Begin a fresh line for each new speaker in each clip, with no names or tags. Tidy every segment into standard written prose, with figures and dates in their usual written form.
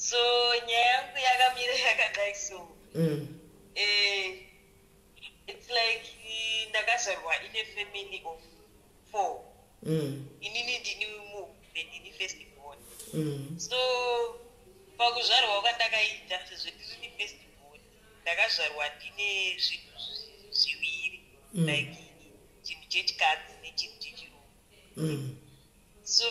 So nyaya yangu yakamira yakadai so. It's like ndakazvarwa in a family of four. Inini ndini muhombe, ndini first born. So pakuzvarwa kwandakaita, sezvo ndirini first born, ndakazvarwa ndine zvinhu zviviri, like chinhu chechikadzi nechinhu chechirume. So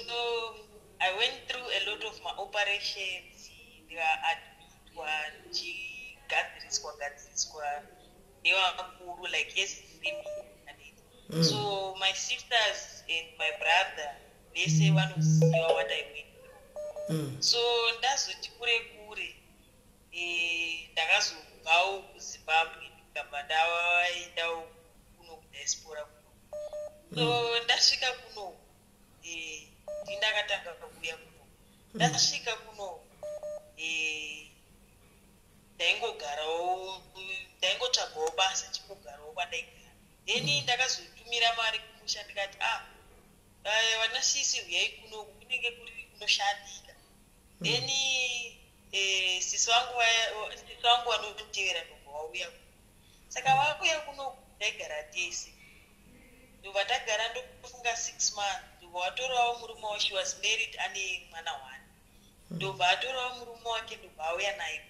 I went through a lot of my operations, ndikaadmitwa, ndichigadziriswa gadziriswa nevakuru, like as family, handiti? So my sisters and my brother vese vanoziva what I went through. So ndazoti kure kure, ndakazobvawo kuZimbabwe, ndikabva ndaendawo kuno kudiaspora kuno. So ndasvika kuno, ndindakatanga kuuya kuno. Ndasvika kuno, ndaingogarawo, ndaingotsvagawo basa, chingogarawo kwandaigara. Then ndakazotumira mari kumusha, ndikati, "Ah, vana sisi, huyai kunoku, kunenge kuri kunoshandika." Then sisi vangu vanonditevera ndobva vauya kuno. Saka vauya kunoku, ndaigara tese. Ndobva tagara, ndofunga 6 months, ndobva watorawo murume wake. She was married, ane mwana one. Ndobva atorawo murume wake, ndobva auya naye.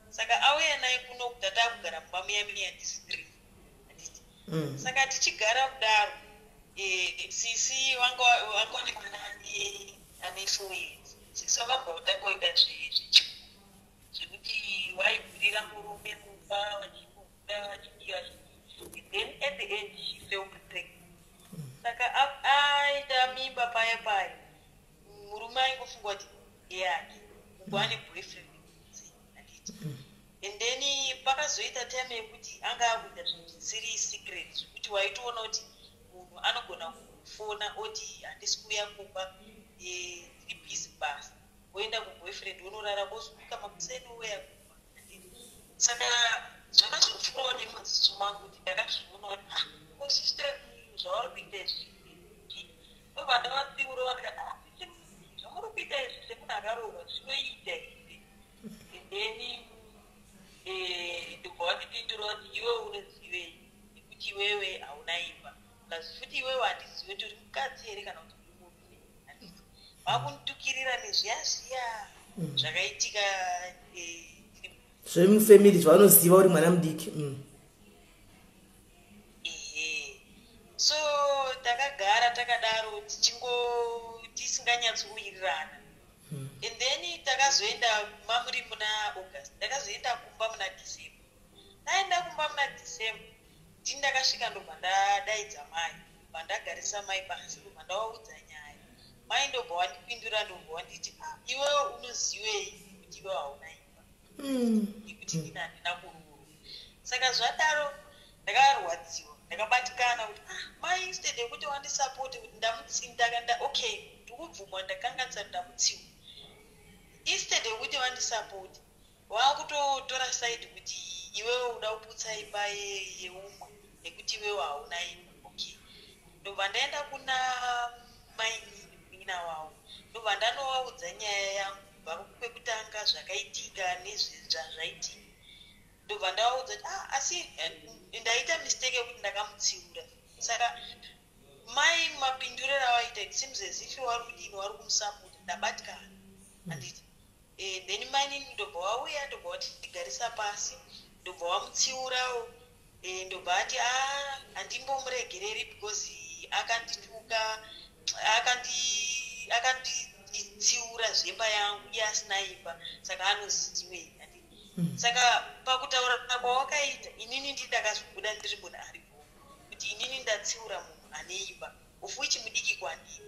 Saka auya naye kuno, tatakugara mumba muya muya tisi three, handiti? Saka tichigara kudaro, sisi vanga vane mwana ane 4 years. Sisi vakabva vatangoita zvechiku, zvekuti vaigurira murume mumba, vachimuda, vachidii, vachidii. Then at the end she fell pregnant. Saka aita mimba paya paya, murume aingofunga kuti ndeyake, uku ane boyfriend kunze, handiti? And then pakazoita time yekuti anga akuita zvinhu zvisiri secret, zvekuti waitoona kuti munhu anogona kufona oti, "Handisi kuuya kumba, ndiri busy basa," oenda kuboyfriend, onorara, ozomuka makuseni, ouya kumba, handiti? Saka zvakazopfuurawo nemaziso mangu kuti ndakazviona kuti, ah, ko sister, zvavari kuita izvi. Ndobva ndavatsiura, vakati, "Ah, sisi, zvamuri kuita izvi semunhu akaroorwa zvinoita here?" And then ndobva vandipindura kuti, "Iwewe unozivei, nekuti iwewe hauna imba, plus futi iwewe handizivi kuti uri mukadzi here kana kuti uri murume," handiti? Vakunditukirira nezviya zviya zvakaitika
Zvemufamily zvavanoziva uri mwana mudiki.
Ehe, so takagara takadaro, tichingo tisinganyatsowirirana. And then takazoenda mamuri muna August, ndakazoenda kumba muna December. Ndaenda kumba muna December, ndini ndakasvika, ndobva ndadaidza mai, ndobva ndagarisa mai pasi, ndobva ndavaudza nyaya. Mai ndobva wandipindura, ndobva wanditi, "Ah, iwewe unozivei kuti iwewe hauna imba, nekuti ndini handina kuroorwa?" Saka zvadaro ndakarwadziwa, ndakabatikana kuti, ah, mai, instead yekuti wandisapoti kuti ndamutsinda, okay, ndikubvumwa, ndakanganisa, ndamutsiwa, instead yekuti vandisapoti, vakutotora side kuti iwewe uda kuputsa imba yeumwe nekuti iwewe hauna imba. Okay, ndobva ndaenda kuna mainini, munin'ina wavo, ndobva ndanovaudza nyaya yangu kubva kwekutanga, zvakaitika nezvazvaitika. Ndobva ndavaudza kuti, ah, asi ndaita mistake yekuti ndakamutsiura. Saka mai mapinduriro avaita, it seems as if wari kudini, wari kumusapota. Ndabatikana, handiti? Then mainini ndobva wauya, ndobva watigarisa pasi, ndobva wamutsiurawo. Ndobva ati, a, handimbomuregereri because akandituka, akanditsiura zvemba yangu, iye asina imba, saka anoziwei, handiti? Saka pakutaura kwawakaita, inini ndindakazobuda ndiri munhu aripo, kuti inini ndatsiura munhu ane imba, of which mudiki kwandiri.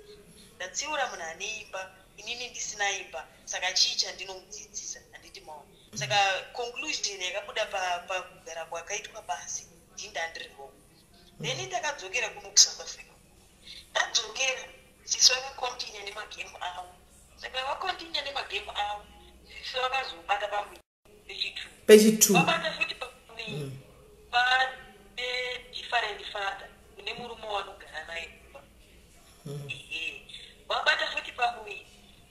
Ndatsiura munhu ane imba, inini ndisina imba, saka chii chandinomudzidzisa, handiti maona? Saka conclusion yakabuda pakugara kwakaitwa pasi, ndindandiri wrong. Then takadzokera kuno kuSouth Africa. Tadzokera, sisi vakacontinue nemagame avo. Saka vacontinue nemagame avo, sisi vakazobata pamuviri pechi2.
Pechi2.
Vabata futi pamuviri pane different father kune murume wanogara naye kumba. Ehe, vabata futi pamuviri,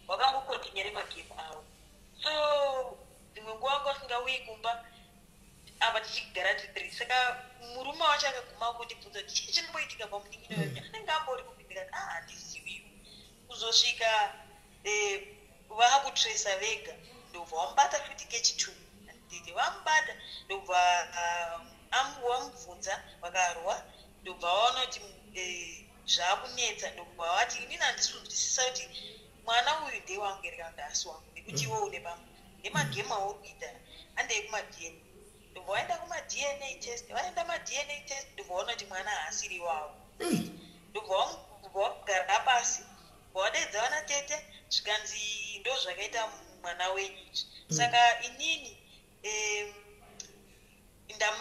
vakangocontinue nemagame avo. So Saka murume wacho akaguma kundibvunza kuti chii chinomboitika pamunin'ina wenyu, anenge ambori kupindika. Ah, handiziviwo. Kuzosvika vakutresa vega, ndobva wamubata futi kechi2. Handiti vamubata, ndobva wamubvunza, vakarwa, ndobva vaona kuti zvaakunetsa, ndobva vati, "Inini handisi kunzwisisa kuti mwana uyu ndewangu here kana kuti haasi wangu, nekuti iwe une pamba nemagemu auri kuita, handei kumaDNA." Ndobva vaenda kumaDNA test. Vaenda maDNA test, ndobva vaona kuti mwana haasiri wavo. Ndobva vagara pasi, vadaidza vana tete, zvikanzi, "Ndo zvakaita mwana wenyu izvi. Saka inini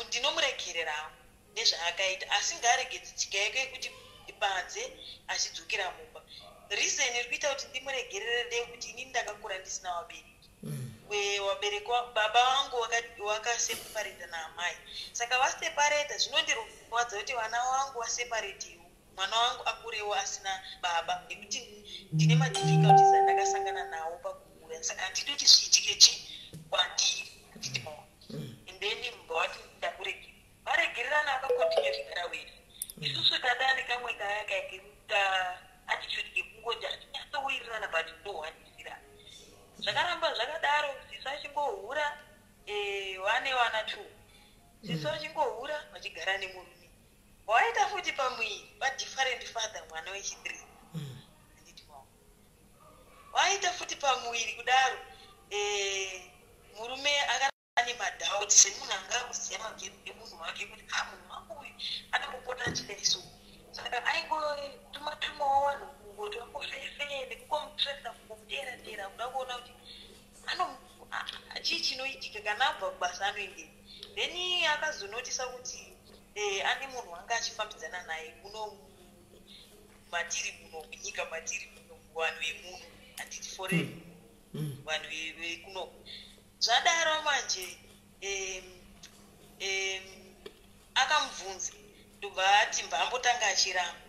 ndinomuregererawo nezvaakaita, asi ngaaregedze tsika yake yekuti panze achidzokera mumba. Reason iri kuita kuti ndimuregerere ndeyekuti inini ndakakura ndisina vabereki. Vabereki baba vangu wakaseparata naamai, saka vaseparata, zvinondirwadza kuti vana vangu vaseparatiwo, mwana wangu akurewo asina baba, nekuti ndine madifficulties andakasangana nawo pakukura, saka handidi kuti zviitike chi kwandiri." Handiti maona? And then mubva wati, "Ndakuregera." Varegererana, vakacontinue kugara wese. Isusu tadani kamwe kaya ka attitude kekungoti hatinyatsowirirana, but ndohwanisira. Zvakaramba zvakadaro, sisu achingohura, vane vana two. Sisu achingohura, vachigara nemurume. Waita futi pamuviri padifferent father, mwana wechi3. Handiti maona? Waita futi pamuviri kudaro, murume ane madoubt, semunhu anga akuziva magemu emunhu wake, kuti a munhu wangu uyu anombopota achidai. So saka aingotuma tumawo vanhu kungoti vangofefee nekungomutresa, kungomuteera teera, kuda kuona kuti chii chinoitika kana abva kubasa, anoendei. Then akazonotisa kuti ane munhu wanga achifambidzana naye muno matiri muno, munyika matiri muno, vanhu vemuno, handiti, foreign, vanhu vekuno. Zvadaro manje, akamubvunza, ndobva ati mbva ambotanga achiramba.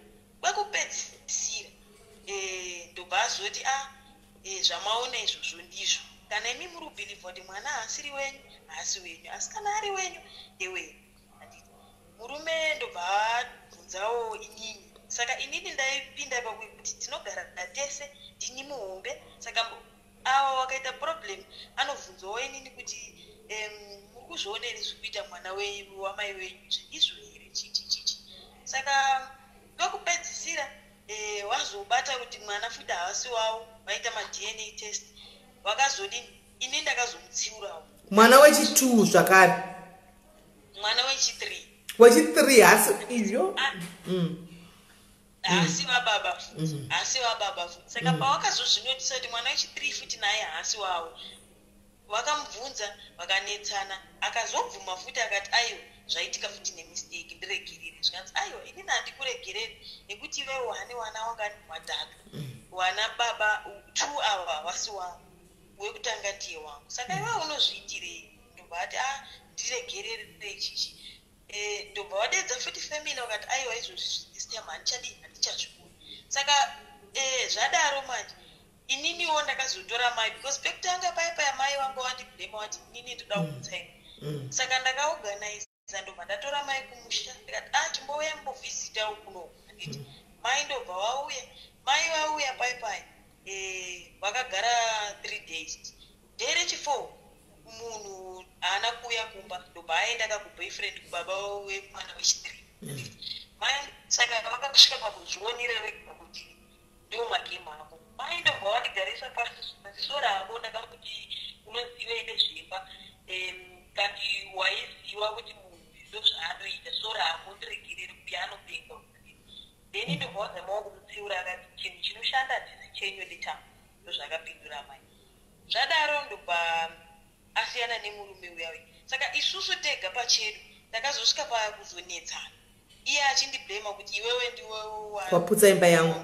Kwekupedzisira ndobva azoti, "A zvamaona izvozvo ndizvo. Kana imi muri kubhilivha kuti mwana haasiri wenyu, haasi wenyu, asi kana ari wenyu, ndewenyu." Handiti? Murume ndobva abvunzawo inini. Saka inini ndaipinda pakuti tinogara tese, ndini muhombe, saka ava wakaita problem anobvunzawo inini kuti, "Muri kuzviona here zviri kuita mwana wamai wenyu izvi? Ndizvo here? Chichi chichi?" Saka kwekupedzisira wazobata kuti mwana futi havasi wavo. Vaita maDNA test, vakazodini, ini ndakazomutsiurawo.
Mwana wechi2 zvakare?
Mwana wechi3.
Wechi3 hasi iyo.
Haasi wababa futi, haasi wababa futi. Saka pawakazozvinotisa kuti mwana wechi3 futi naye haasi wavo, vakamubvunza, vakanetsana, akazobvuma futi, akati, "Aiwa, zvaitika futi nemistake, ndiregerere." Zvikanzi, "Aiwa, inini handikuregereri, nekuti iwewe wane wana wanga watatu, wana baba two ava havasi wangu, wekutanga ndiye wangu, saka iwewe unozviitirei?" Ndobva ati, "A ndiregerere chichi." Ndobva vadedza futi family, vakati, "Aiwa, izvozvi this time handichadi, handichazvikuri." Saka zvadaro manje, ininiwo ndakazotora mai, because pekutanga paya paya mai vangu vandiblema, vati inini ndoda kumutsaina. Saka ndakaorganiza, ndobva ndatora mai kumusha, ndikati, "A chimbouya mumbovhizitawo kunoku." Handiti mai ndobva vauya? Mai vauya pai pai, vakagara 3 days. Day rechi4 munhu haana kuuya kumba, ndobva aenda kakuboyfriend, kubaba wemwana wechi3. Mai saka vakasvika pakuzvionera vega kuti ndo magemu ako. Mai ndobva vandigarisa pasi, ziso rako, ndakakuti unoziva nezvemba, kandi waiziva kuti munhu ndo zvaanoita, so rako, ndiregerere, kuya anopenga. Then ndobva wazamawo kumutsiura, akati, "Chinhu chinoshanda hachisi chenyu, ndechangu." Ndo zvakapindura mai. Zvadaro ndobva asiyana nemurume uya uya. Saka isusu tega pachedu takazosvika pakuzonetsana, iye achindiblema kuti, "Iwewe ndiwe
waputsa imba yangu."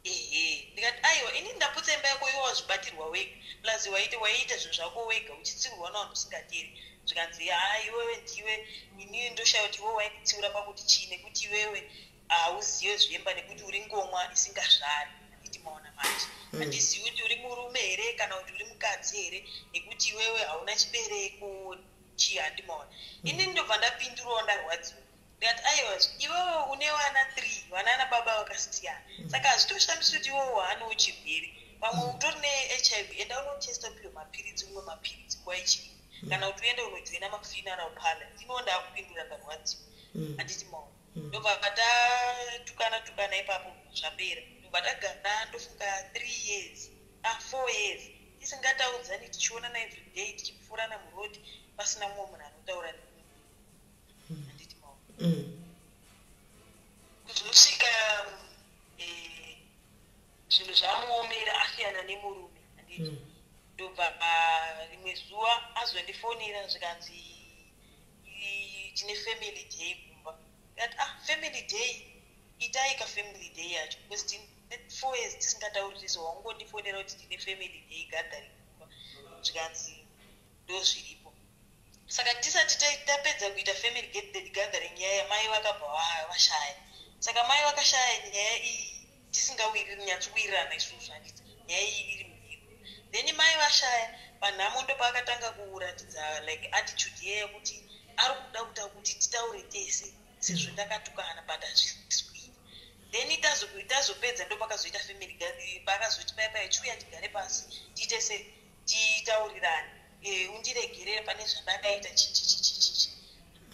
Ehe, ndikati, "Aiwa, inini ndaputsa imba yako? Iwe wazvibatirwa wega, plus waiita zvinhu zvako wega, uchitsiurwa navanhu usingateri." Zvikanzi, "Ha, iwewe ndiwe." Inini ndoshaya kuti iwe wainditsiura pakuti chii, nekuti iwewe hauzive zvemba, nekuti uri ngomwa isingazvari. Handiti maona manje? Handizivi kuti uri murume here kana kuti uri mukadzi here, nekuti iwewe hauna chibereko. Chii, handimaona. Inini ndobva ndapindurawo ndarwadziwa, ndikati, "Aiwa, iwewe une vana three, vana nababa vakasiyana, saka hazvitoshamisi kuti iwewe wanewo chirwere. Pamwe utori neHIV. Enda unotesta, upiwe mapiritsi, umwe mapiritsi nguva ichiripo, kana kuti uende unojoina mafuneral parlor." Ndiniwo ndaakupindura ndarwadziwa, handiti maona? Ndobva tatukana tukana ipapo, zvapera. Ndobva tagara, ndofunga 3 years, ah, 4 years tisingataudzani, tichionana everyday, tichipfuurana murodhi, pasina mumwe munhu anotaura nemumwe, handiti maona? Kuzosvika zvinhu zvamuomera, asiyana nemurume, handiti? Ndobva rimwe zuva azondifonera, zvikanzi, "Tine family day kumba." Ndikati, "Ah, family day, itai kafamily day yacho, because tine 4 years tisingatauriri, so waungondifonera kuti tine family day gathering kumba?" Zvikanzi, "Ndo zviripo." Saka tisati tapedza kuita family gathering yaya, mai vakabva vashaya. Saka mai vakashaya, nyaya iyi tisinganyatsowirirana isusu, handiti? Nyaya iyi iri mhiro. Then mai vashaya, panhamo ndopaakatanga kuratidza like attitude iye yekuti ari kuda kuta kuti titaure tese sezvo ndakatukana, but hazvisi kuita. Then tazopedza, ndopakazoita family gathering, paakazoti pai pai, "Chiuya tigare pasi, tiite se titaurirane. Undiregerere pane zvandakaita, chichichichichichi,"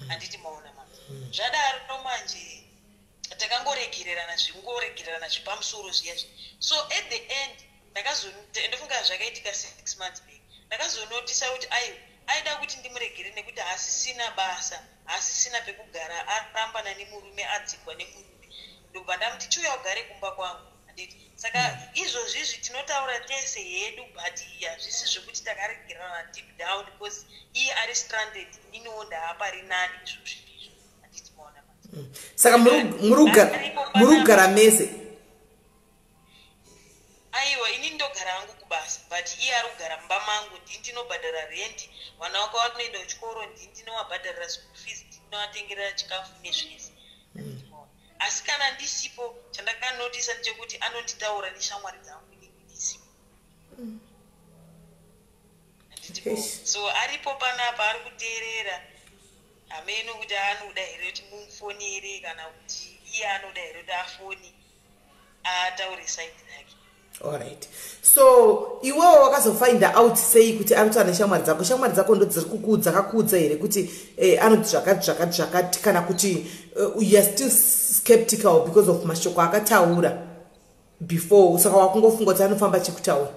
handiti maona? Manje zvadaro manje, takangoregererana, zvingoregererana zvepamusoro zviya zvi. So at the end ndofunga zvakaitika 6 months back, ndakazonotisa kuti aiwa, aida kuti ndimuregere nekuti haasisina basa, haasisina pekugara, arambana nemurume, adzingwa nemurume. Ndobva ndamuti, "Chiuya ugare kumba kwangu," handiti? Saka izvozvizvi tinotaura tese hedu, but hazvisi zvekuti takaregerana deep down, because iye ari stranded, iniwo ndaapari nani izvozvi izvo, handiti maona manje?
Saka muri kugara mese?
Aiwa, ini ndogara hangu kubasa, but iye ari kugara mumba mangu. Ndini ndinobhadhara rendi, vana vaka vanoenda kuchikoro, ndini ndinovabhadharira school fees, ndinovatengerera chikafu nezvese. Asi kana ndisipo, chandakanotisa ndechekuti anonditaura neshamwari dzangu inini ndisipo. Handiti? So aripo panapa, ari kuteerera. Hameno kuti anoda here kuti mumufonere, kana kuti iye anoda here kuti afoni ataure side rake.
Alright, so iwewo wakazofinda out sei kuti ari kutaura neshamwari dzako? Shamwari dzako ndo dziri kukuudza, kakuudza here kuti anoti zvakati zvakati zvakati, kana kuti you are still skeptical because of mashoko akataura before, saka wakungofunga kuti anofamba chekutaura?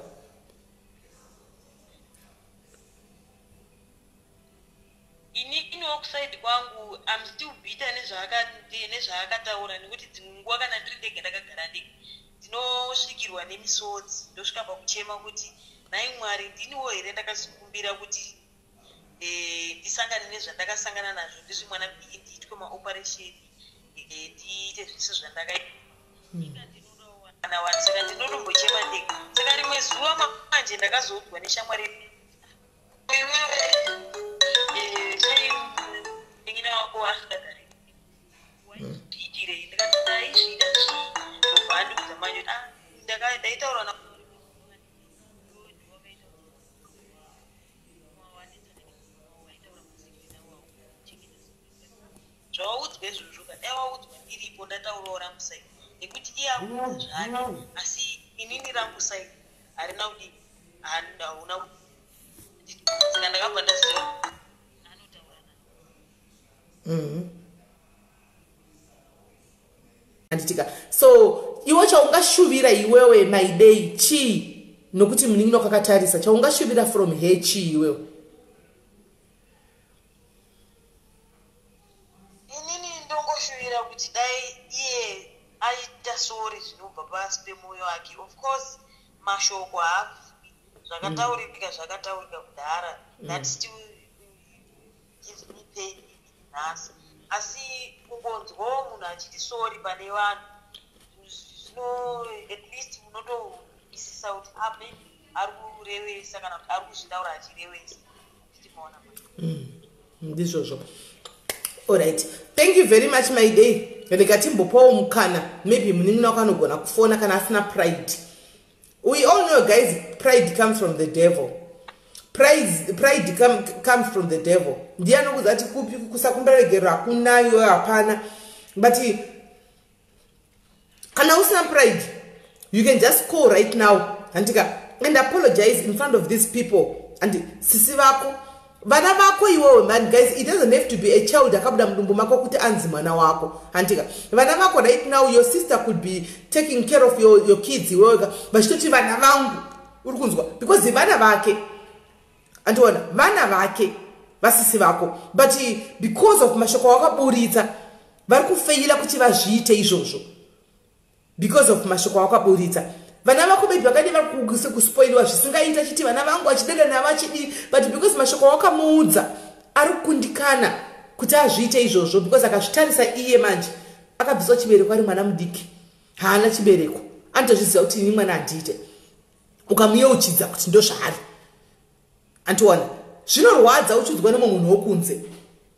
Ininiwo kuside kwangu, am still bitter nezvaakataura, nekuti dzimwe nguva kana ndiri ndega, ndakagara ndega, ndinosvikirwa nemisodzi, ndosvika pakuchema kuti, "Nhai Mwari, ndiniwo here ndakazokumbira kuti ndisangane nezvandakasangana nazvo ndiri mwana mudiki, ndiitwe maoperation, ndiite zvese zvandakaita?" Ndinodawo wani. Saka ndinotombochema ndega. Saka rimwe zuva manje ndakazoudzwa neshamwari, "Iwewe, sei munin'ina wako asingadari, waizviitirei?" Ndikati, "Ndaizviita zvii?" Ndobva andiudza manje kuti, "Ah, ndaitaura na zvawaudzwa izvozvo. Dai waudzwa ndiripo, ndataurawo rangu side, nekuti iye akuudza zvake, asi inini rangu side harina kudii, hauna." Saka ndakabva ndaziva anotaura na
Handitika? So iwe chaungashuvira, iwewe Maidei, chii? Nokuti munin'ina kwakatarisa, chaungashuvira from her chii iwewe?
Inini ndongoshuvira kuti dai iye aita sorry zvinobva pasi pemwoyo wake. Of course mashoko haabviswi, zvakataurika zvakataurika kudhara. That still gives me pain nhasi, asi kungonzwawo munhu achiti sorry pane vanhu zvino, at least unotoisisa kuti, ah, maybe ari kurevesa, kana kuti ari kuzvitaura achirevesa. Tichimaona.
Ndizvozvo. Alright, thank you very much, Maidei. Rega timbopawo mukana, maybe munin'ina wako anogona kufona kana asina pride. We all know, guys, pride comes from the devil. Pride comes from the devil. Ndiye anokuudza kuti kupi kusakumbira regero hakuna, iwe hapana. But kana usina pride, you can just call right now, handika, and apologize in front of these people and sisi vako, vana vako iwewe. Man, guys, it doesn't have to be a child akabuda mudumbu mako kuti anzi mwana wako, handika. Vana vako right now, your sister could be taking care of your kids iwewe, vachitoti vana vangu, uri kunzwa, because vana vake, andiona, vana vake vasisi vako. But because of mashoko awakaburitsa, vari kufeila kuti vazviite izvozvo because of mashoko awakaburitsa. Vana vako maybe vakadi vari kuspoiliwa zvisingaita, chiti vana vangu vachidada navo achidii, but because mashoko awakamuudza, ari kukundikana kuti azviite izvozvo, because akazvitarisa iye manje akabviswa chibereko ari mwana mudiki, haana chibereko, anotozviziva kuti ini mwana handiite. Ukamuyeuchidza kuti ndo zvaari, antiona, zvinorwadza uchiudzwa nemumwe munhu wokunze.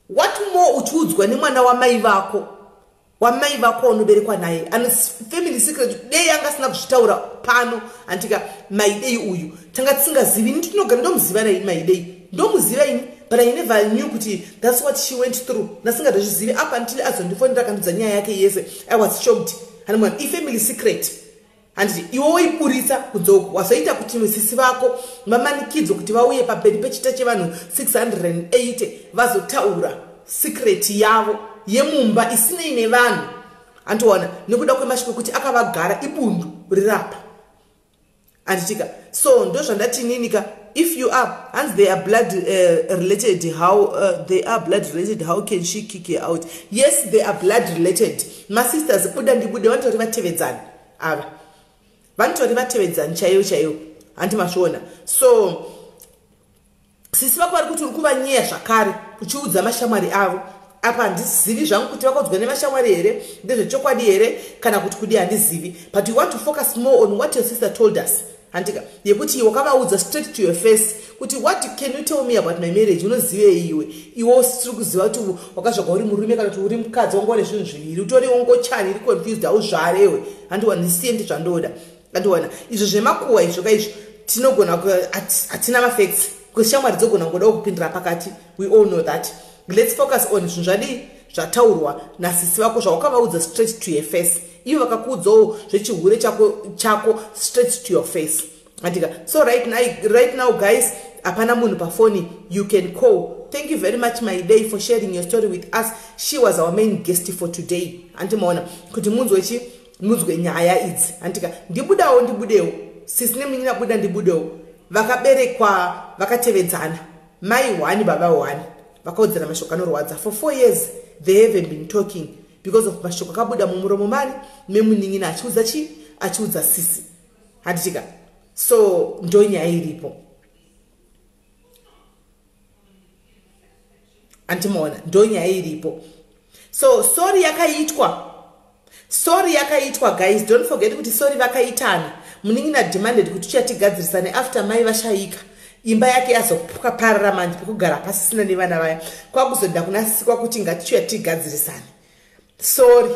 What more uchiudzwa nemwana wamai vako, wamai vako unoberekwa naye, ane family secret. Dei anga asina kuzvitaura pano, handika, Maidei uyu tanga tisingazivi. Ini tinogara ndomuziva nai Maidei, ndomuziva ini, but I never knew kuti that's what she went through. Ndasingatozvizivi up until azondifonera, akandudza nyaya yake yese. I was shocked. Hanimwana ifamily secret, handiti? Iwe woiburitsa kunzoko, wazoita kuti sisi vako vamanikidzwe kuti vauye pamberi pechita chevanhu 680 vazotaura secret yavo yemumba isinei nevanhu, andiona, nekuda kwemashoko ekuti akavagara ibundu rirapa, handitika? So ndo zvandati ninika, if you are, hanzi they are blood related. How they are blood related, how can she kick her out? Yes, they are blood related, masisters. Buda ndibude, vanotori vatevedzani ava, vanotori vatevedzani chaivo chaivo, handi mazviona? So sisi vako vari kuti uri kuvanyeya zvakare uchiudza mashamwari avo. Apa handizivi zvangu kuti vakaudzwa nemashamwari here, ndezvechokwadi here, kana kuti kudi, handizivi. But you want to focus more on what your sister told us, handika, yekuti wakavaudza straight to your face kuti, "What can you tell me about my marriage? Unozivei iwe?" Iwe usiri kuziva kuti wakazvagwa uri murume kana kuti uri mukadzi, wanga une zvinhu zviviri, utori ngochani iri confused, hauzvarewe. Handiwa, ndisiye, ndizvandoda, andiwana. Izvo zvemakuhwa izvo kaizvo tinogona, hatina mafacts, because shamwari dzogona kungodawo kupindira pakati. We all know that. Let's focus on zvinhu zvadii, zvataurwa nasisi vako, zvawakavaudza straight to your face. Ivo vakakuudzawo zvechihure chako straight to your face, andika. So right now, guys, hapana munhu pafoni, you can call. Thank you very much, My Day, for sharing your story with us. She was our main guest for today, handimaona, kuti munzwe chi, munzwe nyaya idzi, handika. Ndibudawo, ndibudewo, sisi nemunyina, buda ndibudewo. Vakaberekwa vakatevedzana, mai one, baba one, vakaudzana mashoko anorwadza. For 4 years they haven't been talking because of mashoko akabuda mumuromo mani memunin'ina achiudza chi, achiudza sisi, handitika? So ndo nyaya iripo, andimaona, ndo nyaya iripo. So sorry yakaitwa, sorry yakaitwa. Guys, don't forget kuti sorry vakaitana. Munin'ina demanded kuti tichatigadzirisane after mai vashayika, imba yake yazoparara manje, pekugara pasisina nevana vaya, kwakuzoda kuna sisi kwakuti ngatichiuya tigadzirisane. Sorry,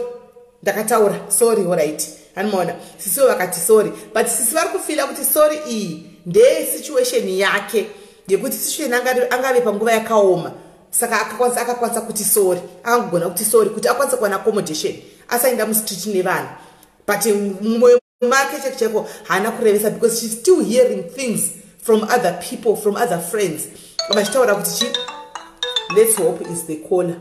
ndakataura sorry, alright, anomaona. Sisiwo vakati sorry, but sisi vari kufeela kuti sorry iyi ndeyesituation yake, yekuti situation angave panguva yakaoma, saka akakwanisa kuti sorry, akangogona kuti sorry kuti akwanise kuwana accommodation, asaenda mustreet nevanhu. But mumwoyo make cheko cheko haana kurevesa, because she's still hearing things from other people, from other friends, vachitaura kuti chi. Let's hope is the caller.